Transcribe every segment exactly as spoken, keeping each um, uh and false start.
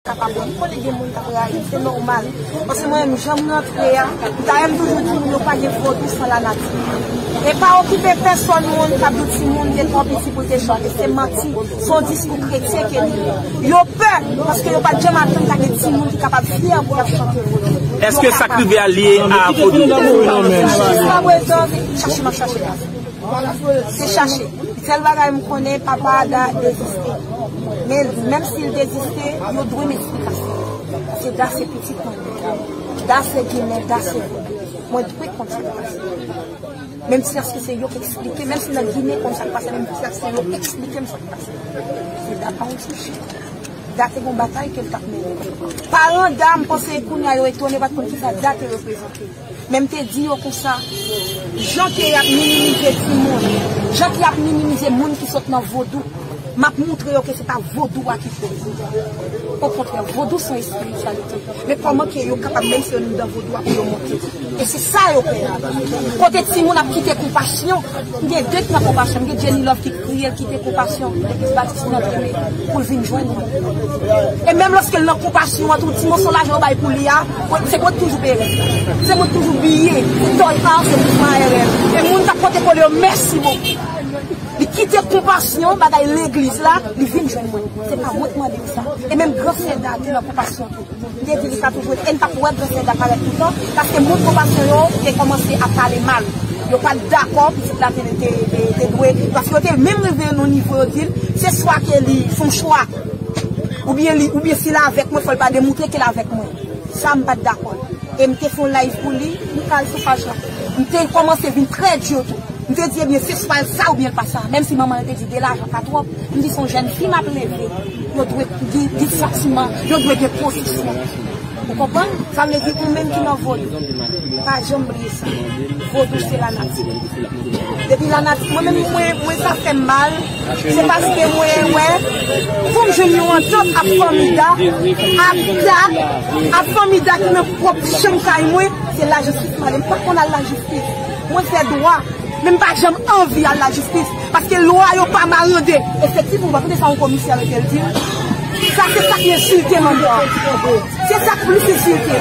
Kapab wè. M konnen gen moun k ap rayi, se nòmal. Paske mwen menm, jan m rantre a, m ta renmen toujou di moun yo pa gen vodou san lanati. E pa okipe pèsòn moun k ap di timoun te twò piti pou l te chante. Se manti. Se yon diskou kretyen ke li ye. Yo pè, paske yo pa t janm atann ta gen timoun ki kapab fyè pou y ap chante vodou. Èske sa k rive a lye a vodou? Jiska prezan, se chache m ap chache la. Se chache. Sèl bagay m konnen, papa Da deziste. Men menm si l deziste, yo dwe m eksplikasyon. Paske Da se pitit mwen. Da se Ginen, Da se vodou. Mwen dwe konn sa k pase. Menm si èske se yo k eksplike, menm si nan Ginen konn sa k pase, menm si èske se yo eksplike m sa k pase. Se Da pa yon ti chit. Da te gon batay ke l t ap mennen. Paran Da, m panse kounye a yo etone, yo pa t konn kisa Da te reprezante. Men m te di yo konsa, jan ke y ap minimize timoun, jan ke y ap minimize moun ki sot nan vodou, m ap montre yo ke se pa vodou a ki fè yo. Okontrè, vodou se yon espirityalite. Men kòman ke yo kapab menm si yo nan vodou a pou yo monte? E se sa yo pè a. Kote timoun ap kite konpasyon, m gen de ki nan konpasyon, m gen Jenny Love ki kriye, l kite konpasyon, legliz batis nan Treme, pou l vin jwenn mwen. E menm lòske l nan konpasyon an tou, ti moso lajan yo bay pou li a, se mwen k toujou peye rès la. Se mwen k toujou biye, se Toy Car, se mouvman A R M. E moun k ap pote kole yo, mèsi bokou. Li kite konpasyon, bagay legliz la, li vin jwenn mwen. Se pa mwen k mande l sa. E menm gran sè Da te nan konpasyon tou. M te di li sa toujou, e n t ap wè gran sè Da parèt toutan, paske moun konpasyon yo te kòmanse ap pale mal. Yo pa t dakò pitit la te, te, te, te dwe, paske yo te menm rive nan nivo yo di l, se swa ke li fè yon chwa, oubyen li, oubyen si l avèk mwen, fò l pa demontre ke l avèk mwen. Sa m pa t dakò. E m te fè yon live pou li, m ka al sou paj la. M te kòmanse vin trè di tou. M te di, ebyen, se swa l sa oubyen l pa sa. Menm si manman l te di de lajan pa twòp, m di se yon jèn fi m ap leve. Yo dwe gen, gen santiman, yo dwe gen pozisyon. Ou konprann? Sa vle di ou menm ki nan vodou, pa janm bliye sa. Vodou se lanati. Depi lanati, mwen menm, mwen, mwen sa fè m mal. Se paske mwen wè, pou m jwenn yon antant ak fanmi Da, ak Da, ak fanmi Da ki nan pwòp chanm kay mwen, se lajistis m ale. M pa konn al lajistis. Mwen fè dwa, men m pa janm anvi al lajistis. Paske lwa yo pa marande. Efektivman, ou pa tande sa yon komisè rete l di l? Sa se sa k ensilte manman an. Se sa k plis ensilte.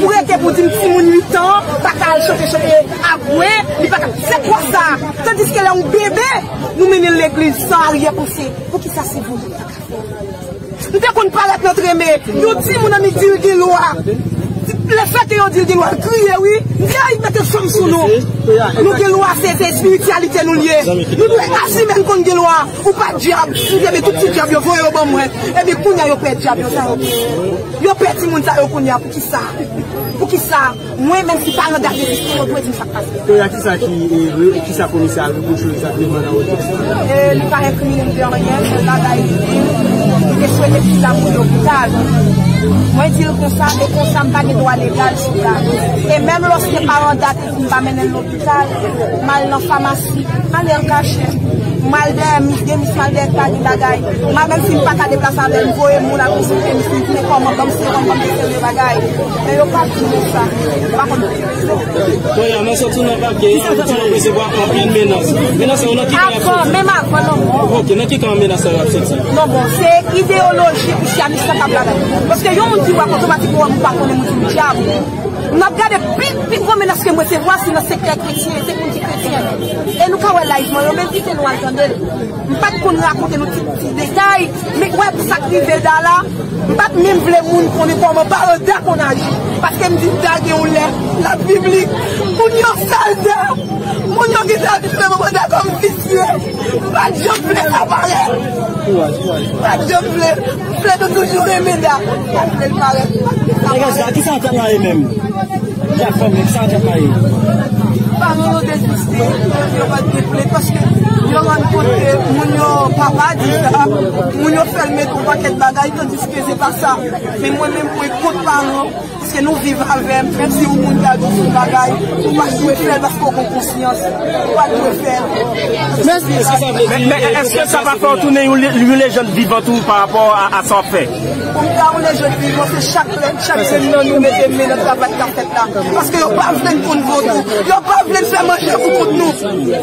Ou rete pou di m timoun uit an pa ka al choke choke a bwè, li pa ka. Se kwa sa? Tandiske lè yon bebe, nou mennen l legliz san aryè panse. Poukisa se vodou? M te konn parèt nan Treme, yon timoun annik di l gen lwa. Lefètke yo di l gen lwa, l kriye wi. M di, ay, mete chanm sou nou. Nou gen lwa, se, se espirityalite nou l ye. Nou dwe asime n konn gen lwa. Ou pa dyab, m di, ebyen tout ti dyab yo, voye yo ban mwen. Ebyen kounye a yo pè dyab yo, sa yo pè. Yo pè timoun sa yo kounye a, poukisa? Poukisa? Mwen, menm si paran Da egziste, yo dwe di m sa k pase. Kounye a, kisa ki, e, re-, kisa komisè a repwoche w egzakteman nan otè sa? E, li pa enkrimine m de anyen, sèl bagay li di m, li te swete pitit la pou lopital. Mwen di l konsa, e konsa m pa gen dwa legal sou Da. E menm lòske paran Da te di m pa mennen l lopital, m al nan famasi, m ale an kachèt. M al dèyè mis, gen mis m al dèyè k pa gen bagay. M al menm si m pa ka deplase avè l, m voye moun al konsilte mis, m di men kòman, ban m sewòm, ban m de seri de bagay. Men yo pa di nou sa. Yo pa konn. Kounye a, nan sòti nan pakè, yo di yo resevwa anpil menas. Menas sa yo nan ki kan y ap soti? Avan, menm avan lanmò. Ok, nan ki kan menas sa yo ap soti? Non, bon, se ideyoloji islamis la k ap ladan. Paske yon moun di w ak otomatikman w pa konnen moun se yon dyab. N ap gade pi, pi gwo menas ke m resevwa, se nan sektè kretyen, se moun ki kretyen. E nou ka wè live mwen, yo envite nou al tande l. M pa t konn rakonte nou ti, ti detay, men wè pou sa k rive Da la, m pa t menm vle moun konnen kòman paran Da konn aji. Paske m di Da gen yon lè, l ap piblik, moun yo sal Da, moun yo gentan abitye manman Da kòm visye. M pa t janm vle sa parèt. M pa t janm vle. M vle nou toujou renmen Da. M pa t vle l parèt. Nèg sa, kisa antèt la ye menm? Chak fanmi, kisa antèt la ye? Paran yo deziste, yo pa t deple, paske yo rann kont ke moun yo papa di sa, moun yo fè l met yon pakèt bagay, tandiske se pa sa. Men mwen menm, mwen kont paran. Paske nou viv avè m, menm si yon moun ta di w yon bagay, ou pa t dwe fè l paske w gen konsyans. Ou pa t dwe fè l. Men, men èske sa pa fè w tounen yon le-, yon lejann vivan tou pa rapò a, a sa w ap fè? Pou m ta yon lejann vivan, se chak lè, chak semèn nan nou mete men nan travay k ap fèt la. Paske yo pa vle n konn vodou. Yo pa Vle n fè manje pou kont nou.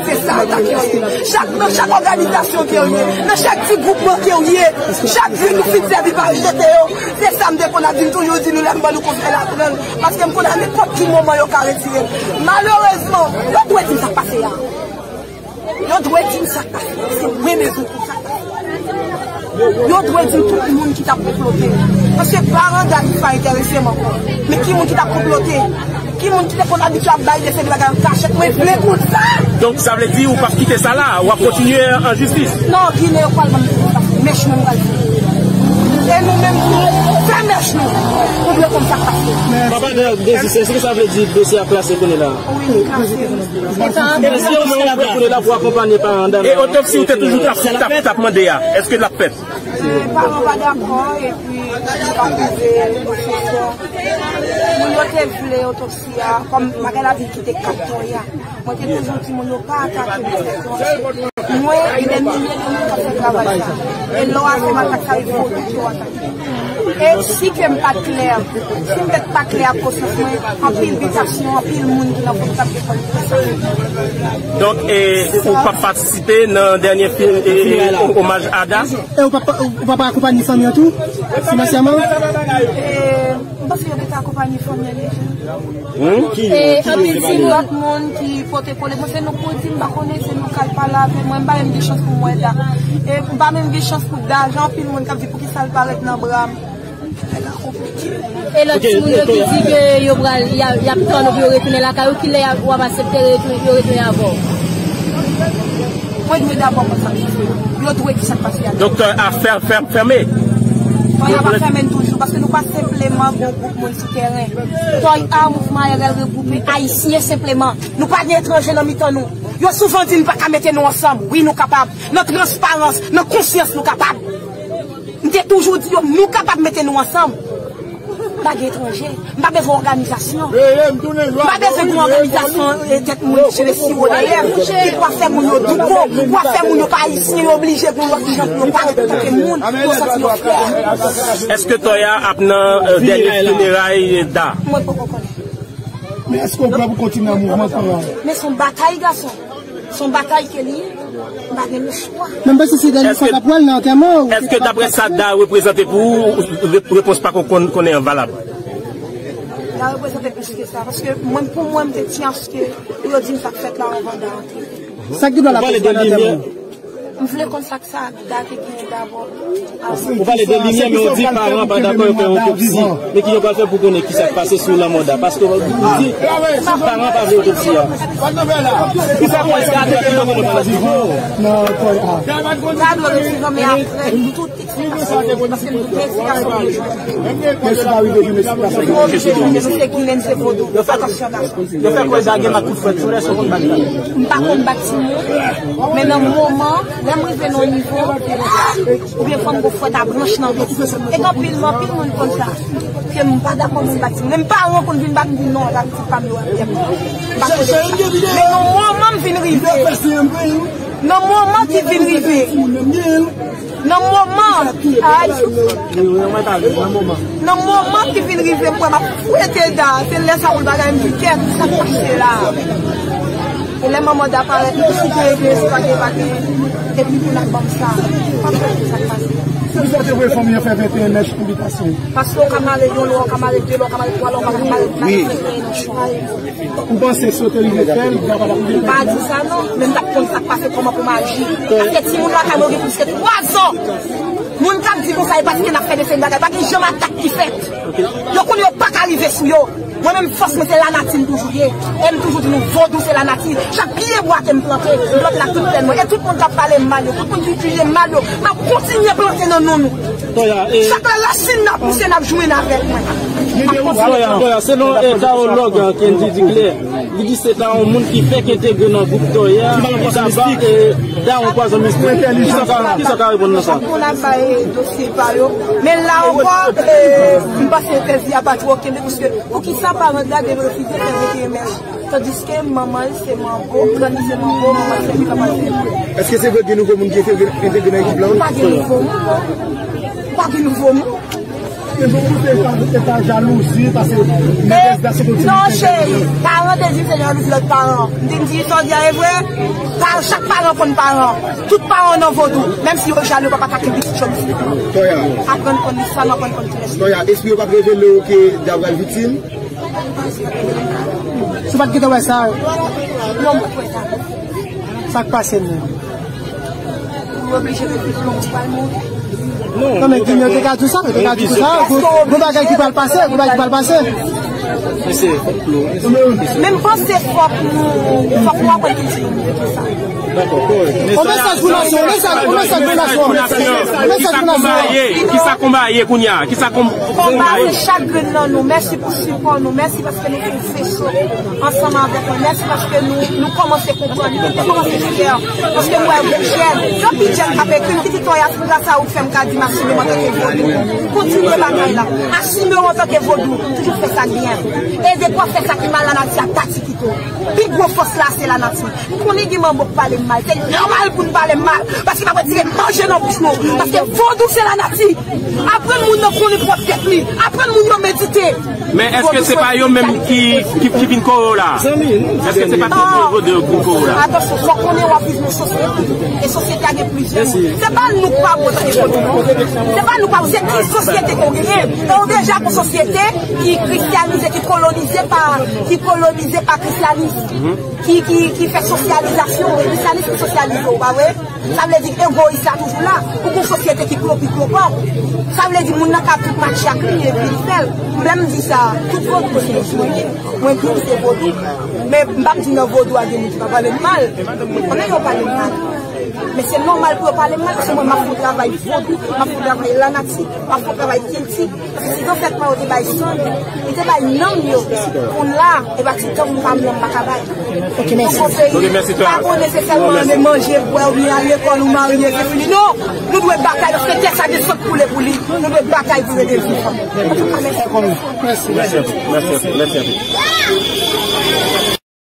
Se sa atak yo ye. Chak, nan chak òganizasyon ke w ye, nan chak ti gwoupman ke w ye, chak jou nou fin sèvi pa jete yo. Se sa m te konn ap di, m toujou di nou lè m ban nou konsèy la pran l. Paske m konn a nenpòt ki moman yo ka retire l. Malerezman, yo dwe di m sa k pase a. Yo dwe di m sa k pase. Se mwen menm pou sa k pase. Yo dwe di m tout moun ki t ap konplote. Paske paran Dani pa enterese m ankò. Men ki moun ki t ap konplote? Ki moun ki te konn abitye ap bay de seri bagay an kachèt? Mwen vle konn sa! Donk, sa vle di ou p ap kite sa la, w ap kontinye an jistis? Non, Ginen yo pral ban m tout sa. Mèch nou pral fè. E nou menm tou, fè mèch nou. Ou dwe konn sa k pase. Papa Désir, èske sa vle di dosye a klase kounye la? Wi, li klase. Èske ou menm ou prè kounye la pou akonpanye paran Dani? E otopsi ou te toujou t ap, t ap, t ap mande a? Èske l ap fèt? E, paran pa dakò, epi yo pa twouve nesesè. Moun yo te vle otopsi a, kòm bagay la vin kite kat Toya. Mwen te toujou di moun yo pa atake moun fè tranche. Mwen, lènmi m ye, lènmi m k ap fè travay sa. E lè w ap fè matak sa, e vodou ke w atake. E si ke m pa t klè, si m t pa klè ak konsyans mwen, anpil bitasyon, anpil moun ki nan fon t ap defann fè sa. Donk, e, ou p ap patisipe nan dènye fi-, e, e, omaj Ada? E ou p ap, ou p ap akonpanye fanmi an tou, finansyèman? E, m panse yo gentan akonpanye fanmi an deja. Hmm? E anpil ti lòt moun ki pote kole. Mwen, se nou k pou di, m pa konnen, se nou k al pale avè mwen. M pa menm gen chans pou m wè Da. E m pa menm gen chans pou Da. Gen anpil moun k ap di poukisa l parèt nan bra m. Bagay la konplike. E lòt timoun yo ki di ke yo pral, y a, y ap tann ou pou yo retounen lakay ou, kilè y a, w ap aksepte retounen, yo retounen avè w? Mwen dwe dabò konn sa k pase. Yo dwe di sa k pase a. Donk, Toya a fè-, fè-, fèmen? Toya pa fèmen toujou, paske nou pa senpleman gon gwoup moun sou tèren. Toya, mouvman A R L regwoupe Ayisyen senpleman. Nou pa gen etranje nan mitan nou. Yo souvan di n pa ka mete nou ansanm. Wi, nou kapab. Nan transparans, nan konsyans, nou kapab. M te toujou di yo, nou kapab mete nou ansanm. M pa gen etranje. M pa bezwen òganizasyon. M pa bezwen gen òganizasyon, e, tèt moun jere siwo dèyè m, ki pou ap fè moun yo douko, pou ap fè moun yo pa ayisyen, yo oblije gen yon lòt jan pou yo parèt antanke moun, pou yo santi yo fyè. Èske Toya ap nan, e, dènye fineray Da? Mwen poko konnen. Men èske w prè pou kontinye nan mouvman Toya? Men se yon batay, gason. Se yon batay ke li ye. M pa gen lechwa. Men m panse se dènye fwa k ap wè l nan antèman ou? Èske daprè sa Da reprezante pou ou, re-, repons pa konn, konnen an valab? Da reprezante plis ke sa, paske mwen, pou mwen, m te tyen aske pou yo di m sa k fèt la anvan Da antre. Sa k gen dwa la pale de limyè? M vle konn sa k sa Da te genyen dabò. Ou pale de limyè, men ou di paran pa dakò yo fè otopsi. Men ki yo pral fè pou konnen ki sa k pase sou lanmò Da? Paske ou di paran pa vle otopsi a. Ki sa pou Da te genyen nan pale? Da dwe otopsi, men apre tout eksplikasyon, paske nou gen eksplikasyon pou nou jwenn. Mwen se pa rive jwenn eksplikasyon. Nou oblije jwenn, nou se Ginen, se vodou. Atansyon, gason. Yo fè kwè Da gen mak kout frèt sou lè sou konn bat li. M pa konn bat timoun, men nan moman, lè m rive nan yon nivo, oubyen fò m gon frèt a branch nan do. E gen anpil, anpil moun konn sa. Ke m pa dakò moun bat timoun. Menm paran konn vin bat m, di non, la pitit pa m yo ap pèp. M pa konn sa. Men nan moman m vin rive, nan moman ki vin rive, nan moman, ay, nan moman ki vin rive, m wè m ap fwete Da, se lè sa pou l bagay m di, kèt, sa k pase la? E lè manman Da parèt, li di, si gen, gen, si pa gen, pa gen. Epi pou l ap ban m sa, m pa konn sa k pase. Se pou sa w te voye fanmi an fè venteyen mèch pou bitasyon. Paske w ka mare yon lè, w ka mare de lè, w ka mare twa lè, w ka mare, mare venteyen nan chwa. Ou panse si w te rive fè l, li ta pa t ap rive fè l? M pa di sa non, men m t ap konn sa k pase, kòman pou m aji. Paske timoun lakay mwen gen plis ke twa zan. Moun k ap di konsa, e paske n ap fè de seri bagay, pa gen janm atak ki fèt. Yo konnen yo pa ka rive sou yo. Mwen menm, fòs mwen se lanati m toujou ye. E m toujou di nou, vodou se lanati. Chak pye bwa ke m plante, m plante l ak tout tèt mwen. E tout moun k ap pale m mal yo, tout moun ki itilize m mal yo, m ap kontinye plante nan non nou. Toya, e chak lè rasin n ap pouse, n ap jwenn avèk mwen. M ap kontinye. Toya, Toya, selon, e, tawològ, e, Kendy Diclair, li di se ta yon moun ki fèk entegre nan gwoup Toya, ki ta ba, e, Da yon pwazon mistik. Kisa w ka, kisa w ka reponn nan sa? Chak moun ap bay dosye pa yo. Men la ankò, e, m panse tèz li a pa twò kenbe, paske poukisa paran Da dwe refize fè venteyen mèch? Tandiske manman l se manbo, grann li se manbo, manman l se vin anpase. Èske se vre gen nouvo moun ki entegre, entegre nan ekip la? Pa gen nouvo moun, non. Pa gen nouvo moun. Epi ou te ka, te ka jalouzi, paske nan dèz gason konn ti non, cheri, paran te di se jalouzi lòt paran. M di, m di, sa w di a e vre? Pa, chak paran konn paran. Tout paran nan vodou. Menm si yo jalou, yo p ap atake pitit yo. Toya. Aprann konn istwa nou, aprann konn kilès nou. Toya, espri yo pa t revele w ke Davran viktim? Si w pa t gentan wè sa. Non, mwen kwè sa. Sa k pase menm? Ou oblije reflechi, non, ou pral mouri. Non, men Guinyon te ka di sa, te ka di sa, gon, gon bagay ki pral pase, gon bagay ki pral pase. Men m panse fòk nou, fòk nou aprann kilti nou pou sa. Dakò, kòrèk. On mesaj pou nasyon, on mesaj, on mesaj pou nasyon. On mesaj pou nasyon. Kisa konba ye? Kisa konba ye kounye a? Kisa konba ye? Konba se chak grenn nan nou. Mèsi pou sipò nou. Mèsi paske nou fè feso ansanm avèk mwen. Mèsi paske nou, nou kòmanse konprann, nou kòmanse fyè. Paske m wè yon jèn, yon pi jèn k ap ekri m, ki di Toya, se gras a ou k fè m ka di m asime m antanke vodou. Kontinye bagay la. Asime w antanke vodou. Toujou fè sa k byen. Ede pou w ap fè sa ki mal, lanati ap pati kite w. Pi gwo fòs la, se lanati. M konnen gen manbo k pale m mal. Se nòmal pou n pale m mal. Paske m ap retire manje nan bouch nou. Paske vodou se lanati. Aprann moun nan konnen pwòp tèt li. Aprann moun yo medite. Men èske se pa yo menm ki, ki, ki vin kore w la? Èske se pa vodou ki kore w la? Atansyon, fò konnen w ap viv nan sosyete. E sosyete a gen plizyè moun. Se pa nou k pa bon antanke vodou, non. Se pa nou k pa bon, se ki sosyete ke w genyen. E w deja gon sosyete ki kristyanize, ki kolonize pa, ki kolonize pa krisyanis. Ki, ki, ki fè sosyalizasyon, e krisyanis ki sosyalize w, pa vre? Sa vle di egoyis la toujou la. Ou gon sosyete ki klopi klopa w. Sa vle di moun nan ka tout match ak li epi li fè l. Lè m di sa, tout vodou se egoyis. Mwen di w se vodou. Men m p ap di nan vodou a gen moun ki pa pale m mal. Mwen konnen yo pale m mal. Men se nòmal pou yo pale m mal, paske mwen m ap fè yon travay vodou, m ap fè yon travay lanati, m ap fè yon travay kilti. Paske si zansèt mwen yo te bay san yo, yo te bay nanm yo, kounye a, e pa ti tan pou m pa m nan m pa ka bay. Ok, mèsi. Ok, mèsi, Toya. Pa konnen se sèlman nan manje, bwè, oubyen al lekòl ou marye, se fini. Non! Nou dwe batay, paske tè sa gen san k koule pou li. Nou dwe batay pou rete vivan. Antouka, mèsi. Mèsi anpil, mèsi anpil, mèsi anpil.